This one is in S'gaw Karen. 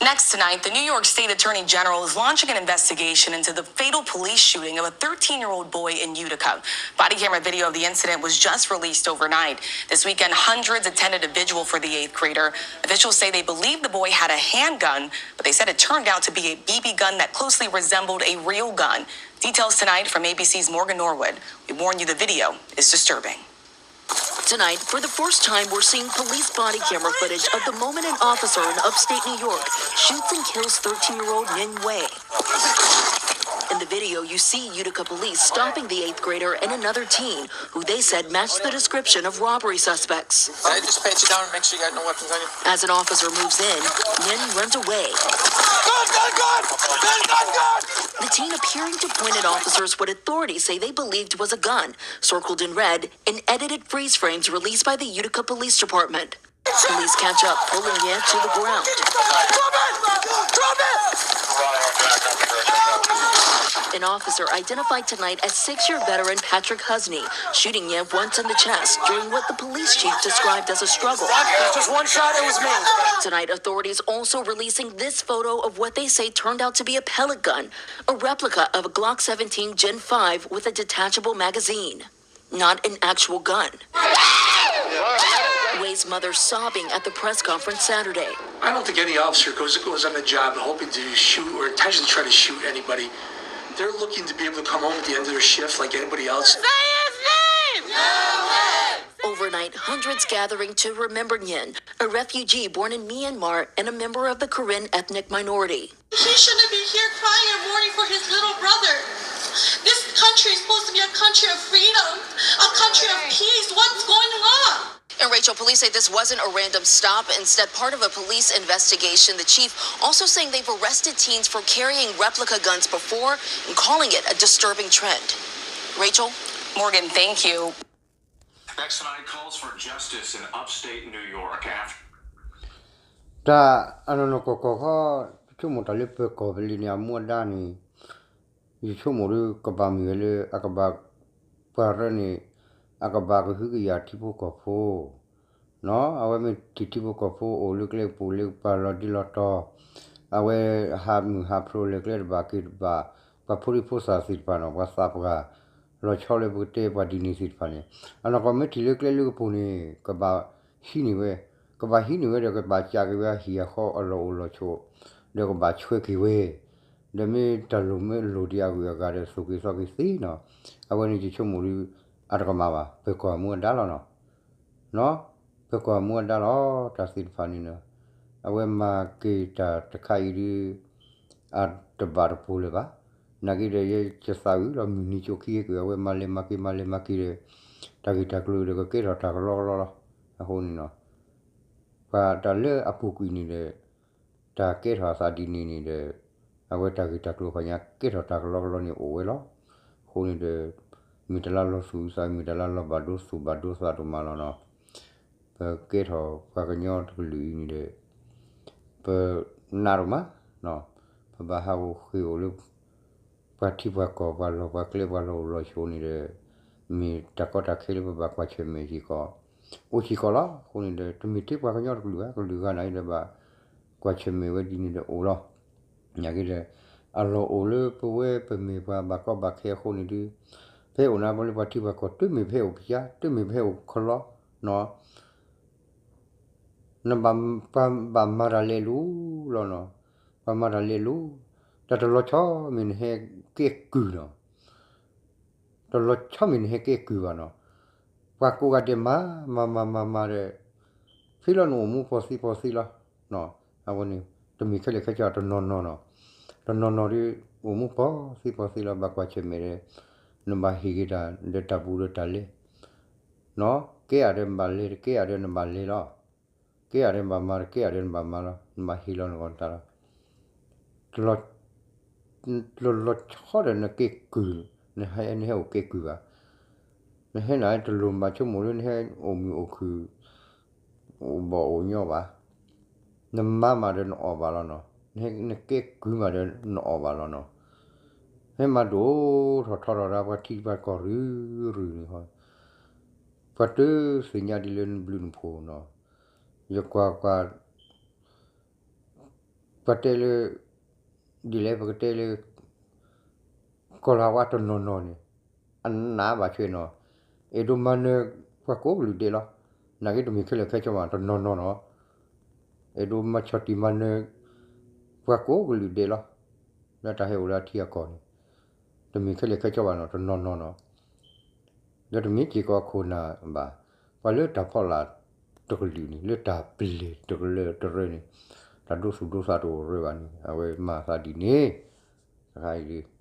Next tonight, the New York State Attorney General is launching an investigation into the fatal police shooting of a thirteen-year-old boy in Utica. Body camera video of the incident was just released overnight. This weekend, hundreds attended a vigil for the eighth grader. Officials say they believe the boy had a handgun, but they said it turned out to be a B B gun that closely resembled a real gun. Details tonight from A B C's Morgan Norwood. We warn you, the video is disturbing. Tonight, for the first time, we're seeing police body camera footage of the moment an officer in upstate New York shoots and kills thirteen-year-old Nguyen Wei. In the video, you see Utica police stopping the eighth grader and another teen, who they said matched the description of robbery suspects. Can I just pat you down and make sure you got no weapons on you? As an officer moves in, Nguyen runs away. Gun, gun, gun! Gun, gun, gun! The teen appearing to point at officers what authorities say they believed was a gun, circled in red, in edited freeze frames released by the Utica Police Department. Police catch up, pulling Nguyen to the ground. An officer identified tonight as six-year veteran Patrick Husney, shooting Nguyen once in the chest during what the police chief described as a struggle. Just one shot, it was me. Tonight, authorities also releasing this photo of what they say turned out to be a pellet gun, a replica of a Glock seventeen Gen five with a detachable magazine, not an actual gun. Wei's mother sobbing at the press conference Saturday. I don't think any officer goes, goes on the job hoping to shoot or intentionally try to shoot anybody. They're looking to be able to come home at the end of their shift like anybody else. Say his name! Overnight, hundreds gathering to remember Nguyen, a refugee born in Myanmar and a member of the Karen ethnic minority. He shouldn't be here crying and mourning for his little brother. This country is supposed to be a country of freedom, a country of peace. What's going on? And Rachel, police say this wasn't a random stop, instead, part of a police investigation. The chief also saying they've arrested teens for carrying replica guns before and calling it a disturbing trend. Rachel? Morgan, thank you. Next tonight calls for justice in upstate New York after တၢ်အနီၢ်နီၢ်ကီၢ်ကီၢ်ခီ, ယဆိကမိၣ်တၢ်လၢပၢၤကီၢ်ပလံၤန့ၣ် အမူအဒါန့ၣ် ယဆိကမိၣ်ဒ် ကဘၣ်မ့ၢ်ဝဲလၢအကဘၣ် ပှၤရၢန့ၣ် အကဘၣ်ကဟုကယာ်ထံဖိကီၢ်ဖိ နီၢ် အဝဲမ့ၢ်ထံၣ်ထံဖိကီၢ်ဖိအိၣ်လၢကျဲကပူၤလၢပှၤလီၤဒ့လီၤတီၤ, အဝဲဟးမုၢ်ဟးဖျိးလဲၤကျဲတဘၣ်က့ၤတဘၣ်, ပှၤဖိဒံဖိသၣ်သ့ၣ်တဖၣ်နီၢ် ပှၤသးပှၢ် လီၤဆီလၢပကတဲပှၤဒ်န့ၣ်သ့ၣ်တဖၣ်န့ၣ်, အနီၢ်ကီၢ်မ့ၢ်ထံၣ်လၢကျဲလၢကပူၤန့ၣ် ကဘၣ်ဟံးန့ၢ်ဝဲ, ကဘၣ်ဟံးန့ၢ်ဝဲဒီးကဘၣ်ကးက့ၤဝဲအဟံၣ်အဃီအလီၢ်အိၣ်လီၢ်ဆိး, ဒီးကဘၣ်ဆွဲက့ၤဝဲ, ဒီးမ့ၢ်တၢ်လိၣ်မ့ၢ်လိၣ်ဒံးအဂုၤအဂၤဒီး သိၣ်က့ၤသီက့ၤသ့နီၢ်, အဝဲန့ၣ်ယဆိကမိၣ်ဒ် အတကမၣ်ဘၣ် ပၢၤကီၢ်အမူအဒါလီၤနီၢ်. နီၢ်, ပၢၤကီၢ်အမူအဒါလီၤ တၢ်သ့ၣ်တဖၣ်န့ၣ်ဒီး အဝဲမၤက့ၤတၢ်တခါအံၤဒ် အတဘၣ်တပိၤလၢၤဘၣ်. နာ်က့ဒီး ယဲယသးဝံၣ်လီၤ မုၢ်နံၤကၠိခံဟဲကွံာ် အဝဲမၤလဲၤမၤက့ၤ မၤလဲၤမၤက့ၤဒီး တၢ်ဂ့ၢ်တၢ်ကျိၤဒီးကကဲထီၣ်တၢ်ကလီကလီလီၤ. အဃိန့ၣ်နီၢ် ပှၤတၢ်လၢအပူၤကွံာ်န့ၣ်ဒီး တၢ်ကဲထီၣ်အသးဒ်န့ၣ်န့ၣ်ဒီး အဝဲတၢ်ဂ့ၢ်တၢ်ကျိၤခီညါ ကဲထီၣ်တၢ်ကလီကလီန့ၣ်အိၣ်ဝဲလီၤ. အဃိန့ၣ်ဒီး မ့ၢ်တၢ်လၢလီၤသူၣ်အုးသးအုး မ့ၢ်တၢ်လၢလီၤဘၣ်ဒိသူၣ်ဘၣ်ဒိသးဒိၣ်မးလီၤနီၢ်. ပကဲထီၣ်ပှၤကညီတကလုာ်အံၤန့ၣ်ဒီး ပနးဒိၣ်မး, ပဘၣ်ဟးဂီၤဃ့ၢ်အိၣ်လၢ ပှၤထံပှၤကီၢ် ပှၤလီၢ်ပှၤကျဲ ပှၤလီၢ်အိၣ်လီၢ်ဆိးန့ၣ်ဒီး မ့ၢ်တၢ်ကီတၢ်ခဲလၢပဘၣ်ကွၢ်ဆၢၣ်မဲာ်စ့ၢ်ကီး အိၣ်စ့ၢ်ကီးလီၤ. အဃိန့ၣ်ဒီး တမ့ၢ်ထဲပှၤကညီတကလုာ်ဘၣ် ကလုာ်ဂၤနာ်က့ဒီး ဘၣ်ကွၢ်ဆၢၣ်မဲာ်ဝဲဒ်န့ၣ်ဒီးအိၣ်လီၤ. နာ်က့ဒီး အလီၢ်အိၣ်လၢပဝဲပမ့ၢ်ပှၤဘၣ်ကီဘၣ်ခဲအဃိန့ၣ်ဒီး ဖဲအိၣ်နၤပှၤလၢပှၤထံပှၤကီၢ် တမ့ၢ်ဖဲအိၣ်ကစၢ် တမ့ၢ်ဖဲအိၣ်ခီလီၤနီၢ် နဘၣ်ပှၤဘၣ်မၤတၢ်လဲၤလိၤလီၤနီၢ်. ပှၤမၤတၢ်လဲၤလိၤ, တၢ်တလီၤဆီမ့ၢ်နဟဲကဲကုၢ်နီၢ်, တလီၤဆီမ့ၢ်နဟဲကဲကုၢ်ဘၣ်နီၢ်. ပှၤကိးဂၤဒဲးမၤ, မၤမၤမၤမၤဒီး ဖဲလီၤနအိၣ်မူပီၢ်သံပီၢ်သံလီၤ. အဝဲန့ၣ် တမ့ၢ်ခဲလၢာ်ခဲဆ့ တနီၤနီၤနီၢ်, တနီၤနီၤဒီး အိၣ်မူပီၢ်သံပီၢ်သံလီၤ ဘၣ်ကွၢ်ဆၢၣ်မဲာ်ဒီး နဘၣ်ဟ့ၣ်က့ၤတၢ်ဒီးတၢ်ဘူးဒီးတၢ်လဲၤ နီၢ်, ကဲအီၤဒီးနဘၣ်လဲၤ တကဲအီၤဒီးနဘၣ်လဲၤလီၤ. ကဲအီၤဒီးနဘၣ်မၤ တကဲအီၤဒီးနဘၣ်မၤလီၤ. နဘၣ်ဟ့ၣ်လီၤနဂီၢ်တၢ်လီၤ. တလီၤဆီဒီးနကဲကုၢ်, နဟဲ နဟဲအိၣ်ကဲကုၢ်ဘၣ်. နဟဲနၤတလိၣ်ဘၣ်ဆိကမိၣ်လၢ နဟဲအိၣ်မုာ်အိၣ်ခုၣ် အိၣ်ဘီၣ်အိၣ်ညီဘၣ်. နမၤမးဒီးနအီၣ်ဘၣ်လီၤနီၢ်, နကဲကုၢ်မးဒီးနအီၣ်ဘၣ်လီၤနီၢ်. ဟဲမၤဒိၣ်ထီၣ်ထီထီၣ်ဒၣ်ပှၤထံပှၤကီၢ်ရုၢ်ရုၢ်န့ၣ်, ပှၤတသ့ၣ်ညါဒ်လၢနဘျုးနဖှိၣ်နီၢ်. ယကွၢ်ကွၢ် ပတဲလၢ ဒ်လဲၣ်ပကတဲလၢ ကီၢ်လၤဝါတနီၤနီၤန့ၣ် အနးဘၣ်ဆဲနီၤ, အဲၣ်ဒိးမၤနၢၤပှၤကိးကလုာ်ဒဲးလီၤ. နာ်က့တမ့ၢ်ခဲလၢာ်ခဲဆ့ဘၣ် တနီၤနီၤနီၤ, အဲၣ်ဒိးမၤဆီၣ်တံၢ်မၤနၢၤ ပှၤကိးကလုာ်ဒဲးလီၤ. လၢတၢ်ဟဲအိၣ်လၢအထံအကီၢ်န့ၣ် တမ့ၢ်ခဲလၢာ်ခဲဆ့ဘၣ်နီၤ တနီၤနီၤနီၤ ဒီးတမ့ၢ်စ့ၢ်ကီးအခိၣ်နၢ်ဘၣ်. ပှၤလၢတၢ်ဖီလာ်တကလုာ်န့ၣ် လၢတၢ်ပျဲၢ်တကလၢတရၢန့ၣ် တၢ်ဒိသူၣ်ဒိသးတအိၣ်ရၢဘၣ်န့ၣ် အဝဲမၤသးဒ်န့ၣ် တခါအံၤ